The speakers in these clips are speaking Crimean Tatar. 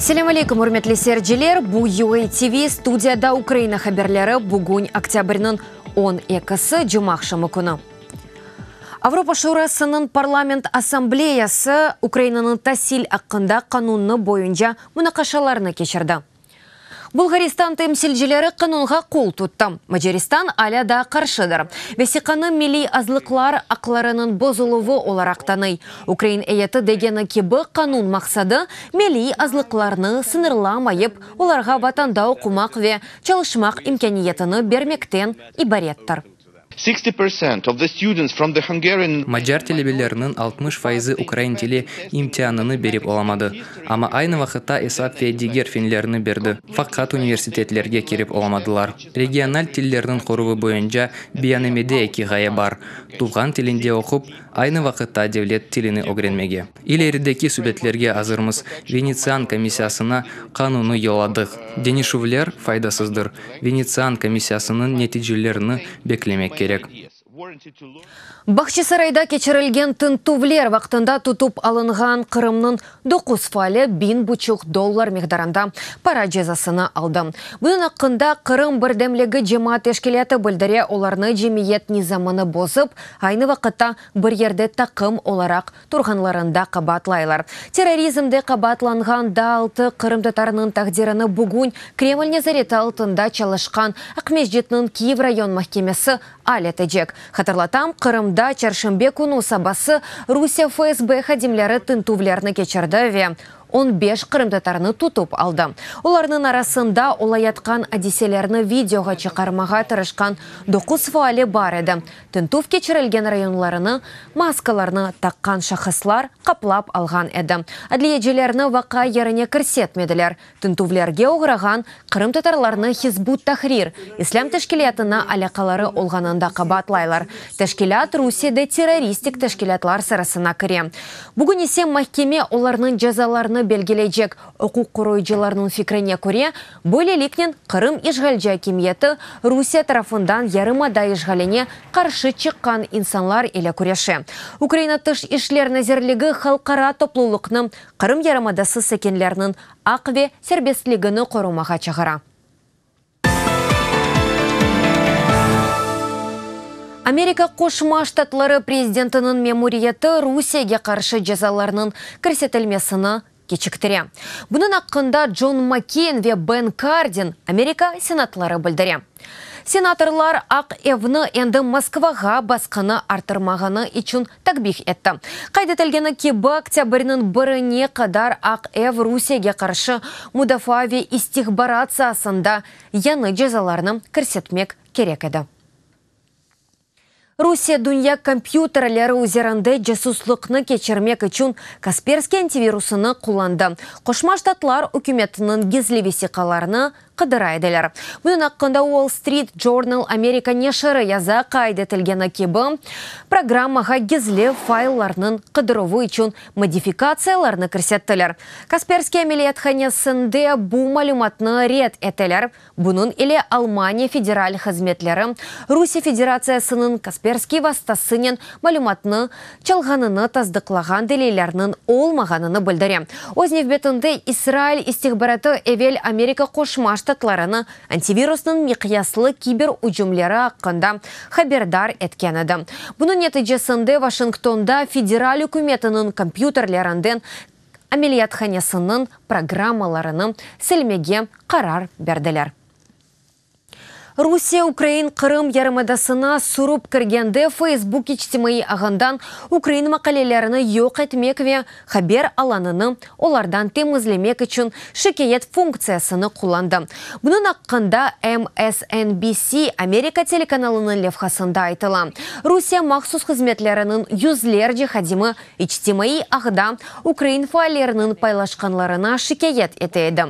Selâm aleyküm, ürmetli seyirciler! Bu UA TV, studiyada Ukraina haberleri, bugün oktâbrniñ on ekisi, cumaaqşamı künü. Avropa Şurasınıñ Parlament Assambleyası Ukrainanıñ tasil aqqında qanunnı boyunca munaqaşalarnı keçirdi. Bulğaristan temsilcileri qanunğa qol tuttı, Macaristan alâ daa qarşıdır. Vesiqanı milliy azlıqlar aqlarınıñ bozuluvı olaraq tanıy. Ukrain eyeti degeni kibi, qanun maqsadı, milliy azlıqlarnı sıñırlamayıp, olarğa vatanda oqumaq ve çalışmaq imkâniyetini bermekten ibarettir. Macar talebeleriniñ 60 fayızı ukrain tili imtianını berip olamadı, amma aynı vaqıtta esap ve diger fenlerni berdi, faqat universitetlerge kirip olamadılar. Regional tillerniñ qoruvı boyunca beyannamede eki ğaye bar, tuvğan tilinde oqup, aynı vaqıtta devlet tilini ögrenmege. İlerideki subetlerge azırmız, Venetsian komissiyasına qanunnı yolladıq. Deñişüvler faydasızdır, Venetsian komissiyasınıñ neticelerini beklemek kerek. Bağçasarayda keçirilgen tintüvler vaqtında tutıp alınğan Qırımnıñ doquz faali biñ buçuq dollar miqdarında para cezasını aldı. Bunıñ aqqında Qırım birdemligi cemaat teşkilâtı bildire, olarnı cemiyet nizamını bozıp, aynı vaqıtta bir yerde taqım olaraq turğanlarında qabaatlaylar. Terrorizmde qabaatlanğan daa altı qırımtatarnıñ taqdirini bugün Kreml nezareti altında çalışqan Aqmescitniñ Kiyev rayon mahkemesi al etecek. Hatırlatam, Qırımda çarşenbe künü sabası Rusiye FSB hadimleri tintüvlerni keçirdi ve 15 qırımtatarnı tutıp aldı. Olarnıñ arasında olayatqan adiselerni videoğa çıqarmağa tırışqan doquz faali bar edi. Tintüv keçirilgen rayonlarını maskalarnı taqqan şahıslar qaplap alğan edi. Adliyecilerni vaqia yerine kirsetmediler. Tintüvlerge oğrağan qırımtatarlarnı Hizb ut-Tahrir islâm teşkilâtına alâqaları olğanında qabaatlaylar. Teşkilât Rusiyede terroristik teşkilâtlar sırasına kire. Bugün ise mahkeme olarnıñ cezalarını belgileycek. Uquq qoruyıcılarnıñ fikrine köre, böyleliknen Qırım işğalci akimiyeti Rusiye tarafından yarımada işğaline qarşı çıqqan insanlar ile küreşe. Ukraina Tış işler nazirligi halqara toplulıqnı Qırım yarımadası sakinleriniñ aq ve serbestligini qorumağa çağıra. Amerika Qoşma Ştatları prezidentiniñ memuriyeti Rusiyege qarşı cezalarnıñ kirsetilmesini keçiktire. Bunıñ aqqında Con Makeyn ve Ben Kardin Amerika senatları bildire. Senatorlar Aq Evni endi Moskvağa basqını arttırmağanı içün takbih etti. Qayd etilgeni kibi, oktâbrniñ birine qadar Aq Ev Rusiyege qarşı mudafaa ve istihbarat saasında yañı cezalarnı kirsetmek kerek edi. Rusiye dünya kompyuterleri üzerinde casuslıqnı keçirmek içün Kaspersky antivirusını qullandı. Qoşma Ştatlar ükümetiniñ gizli vesiqalarını qıdıra ediler. Bunıñ aqqında Wall Street Journal Amerika neşiri yaza. Qayd etilgeni kibi, programmağa gizli fayllarnıñ qıdıruvı içün modifikatsiyalarnı kirsettiler. Kaspersky ameliyathanesinde bu malümatnı red eteler. Bunıñ ile Almaniya federal hızmetleri Rusiye Federatsiyasınıñ Kaspersky vastasınen malümatnı çalğanını tasdıqlağan delillerniñ olmağanını bildire. Öz nevbetinde İsrail istihbaratı evel Amerika Qoşma Ştatlarını antivirusnıñ miqyaslı kiber ücümleri aqqında haberdar etken edi. Bunıñ neticesinde Vaşingtonda federal ükümetiniñ kompyuterlerinden ameliyathanesiniñ programmalarını silmege qarar berdiler. Rusiye ukrain Qırım yarımadasına sürip kirgende Facebook içtimaiy ağından ukrain maqalelerini yoq etmek ve haber alanını olardan temizlemek içün şikâyet funktsiyasını qullandı. Bunıñ aqqında MSNBC Amerika telekanalınıñ levhasında aytıla. Rusiye mahsus hızmetleriniñ yüzlerce hadimi İçtimaiy ağda ukrain faalleriniñ paylaşqanlarına şikâyet ete edi.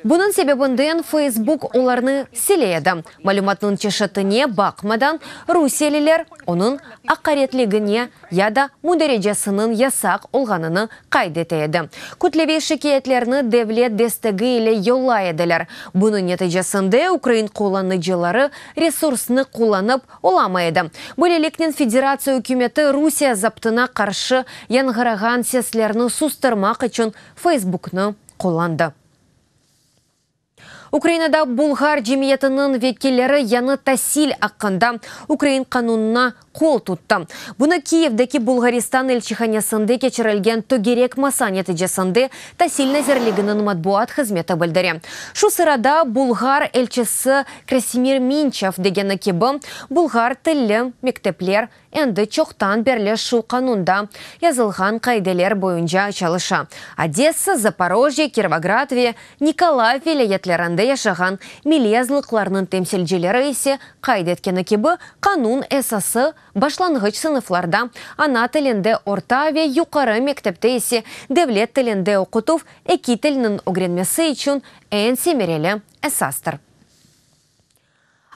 Bunıñ sebebinden Facebook olarnı sile edi. Malümatnıñ çeşitine baqmadan, rusiyeliler onıñ aqaretligine ya da mündericesiniñ yasaq olğanını qayd ete edi. Kütleviy şikâyetlerni devlet destegi ile yollay ediler. Bunıñ neticesinde ukrain qullanıcıları resursnı qullanıp olamay edi. Böyleliknen federatsiya ükümeti Rusiye zaptına qarşı yañğırağan seslerni sustırmaq içün Facebooknı qullandı. Ukrainada bulğar cemiyetiniñ vekilleri yañı tasil aqqında ukrain qanunına qol tuttı. Bunı Kiyevdeki Bulğaristan elçihanesinde keçirilgen tögerek masa neticesinde Tasil nazirliginiñ matbuat hızmeti bildire. Şu sırada bulğar elçisi Krasimir Minçev degeni kibi, bulğar tilli mektepler Endi çoqtan berli şu qanunda yazılğan qaideler boyunca çalışa. Odessa, Zaporojye, Kirovograd ve Nikolayev vilâyetlerinde yaşağan milliy azlıqlarnıñ temsilcileri ise qayd etkeni kibi, qanun esası başlanğıç sınıflarda ana tilinde, orta ve yuqarı mektepte ise devlet tilinde oqutuv eki tilniñ ögrenmesi içün eñ semereli esastır.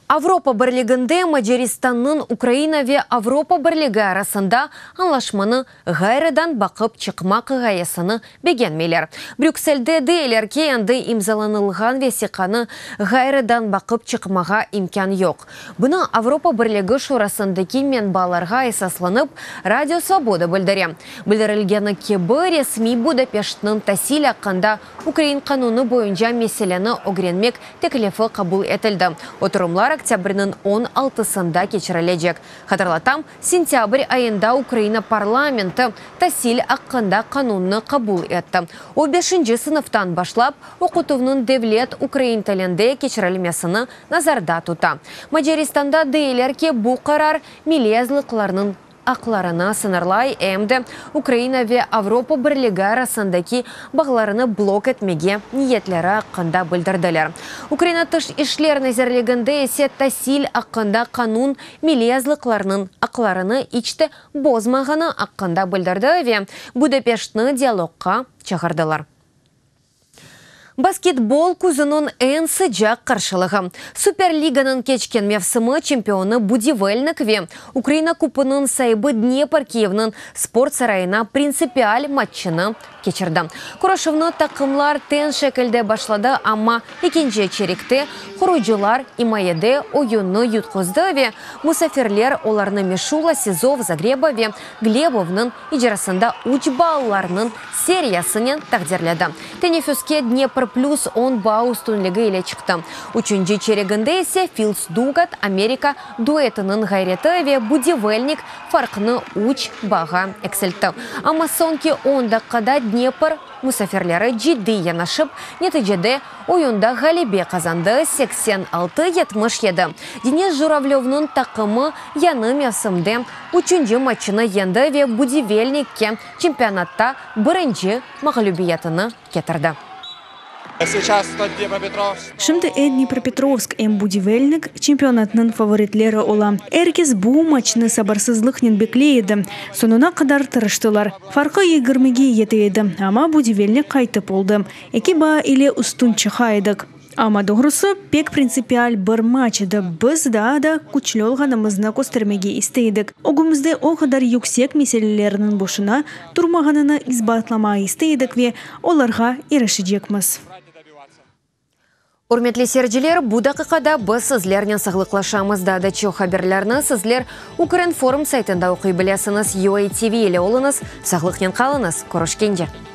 Avropa Birliginde Macaristannıñ Ukraina ve Avropa Birligi arasında añlaşmanı ğayrıdan baqıp çıqmaq ğayesini begenmeyler. Brükselde deyler ki, endi imzalanılğan vesiqanı ğayrıdan baqıp çıqmağa imkân yoq. Bunı Avropa Birligi Şurasındaki menbalarğa esaslanıp, Radio Svoboda bildire. Bildirilgeni kibi, resmiy Budapeştniñ tasil aqqında ukrain qanunı boyunca meseleni ögrenmek teklifi qabul etildi. Oturımlar oktâbrniñ on altısında keçirilecek. Hatırlatam, sentâbr ayında Ukraina parlamenti Tasil aqqında qanunnı qabul etti. O, beşinci sınıftan başlap, oqutuvnıñ devlet ukrain tilinde keçirilmesini nazarda tuta. Macaristanda deyler ki, bu qarar milliy azlıqlarnıñ aqlarını sıñırlay, em de Ukraina ve Avropa Birligi arasındaki bağlarını blok etmege niyetleri aqqında bildirdiler. Ukraina Tış işler nazirliginde ise tasil aqqında qanun milliy azlıqlarnıñ aqlarını iç te bozmağanı aqqında bildirdi ve Budapeştni dialogqa çağırdılar. Basketbol küzüniñ eñ sıcaq qarşılığı, Superliganıñ keçken mevsimi çempionı Budivelnik ve Ukraina Kupunıñ saibi Dnepr Kiyevniñ sport sarayına printsipial matçını keçirdi. Körüşüvni taqımlar teñ şekilde başladı, amma ekinci çerekte qurucılar imayede oyunnı yutquzdı ve musafirler olarnı Meşula, Sizov, Zagreba ve Glebovnıñ icrasında üç ballarnıñ seriyasınen taqdirledi. Teneffüske Dnepr plüs on bal üstünligi ile çıqtı. Üçünci çereginde ise Filds Dugat Amerika duetiniñ ğayreti ve Budivelnik farqnı üç bağa eksiltti. Amma soñki on daqqada Dnepr musafirleri ciddiy yanaşıp, neticede oyunda ğalebe qazandı, 86, 77. Denis Juravlövnıñ taqımı yañı mevsimde üçünci matçını yeñdi ve Budivelnikke çempionatta birinci mağlübiyetini ketirdi. Şimdi em Dnipropetrovsk, em Budivelnik çempionatnıñ favoritleri ola. Er kes bu maçnı sabırsızlıqnen bekley edi. Soñuna qadar tırıştılar. Farqı yigirmige yete edi, amma Budivelnik qaytıp oldı. Eki baa ile üstün çıqa edik. Amma doğrusı, pek printsipial bir maç edi, biz daa da küçlü olğanımıznı köstermege istey edik. Ögümizde o qadar yüksek meselelerniñ boşuna turmağanını isbatlamağa istey edik ve olarğa irişecekmiz. Ürmetli seyirciler, bu daqiqada biz sizlernen sağlıqlaşamız. Daa da çoq haberlerni sizler Ukrinform saytında oquy bilesiñiz. UATV ile oluñız, sağlıqnen qalıñız, körüşkence!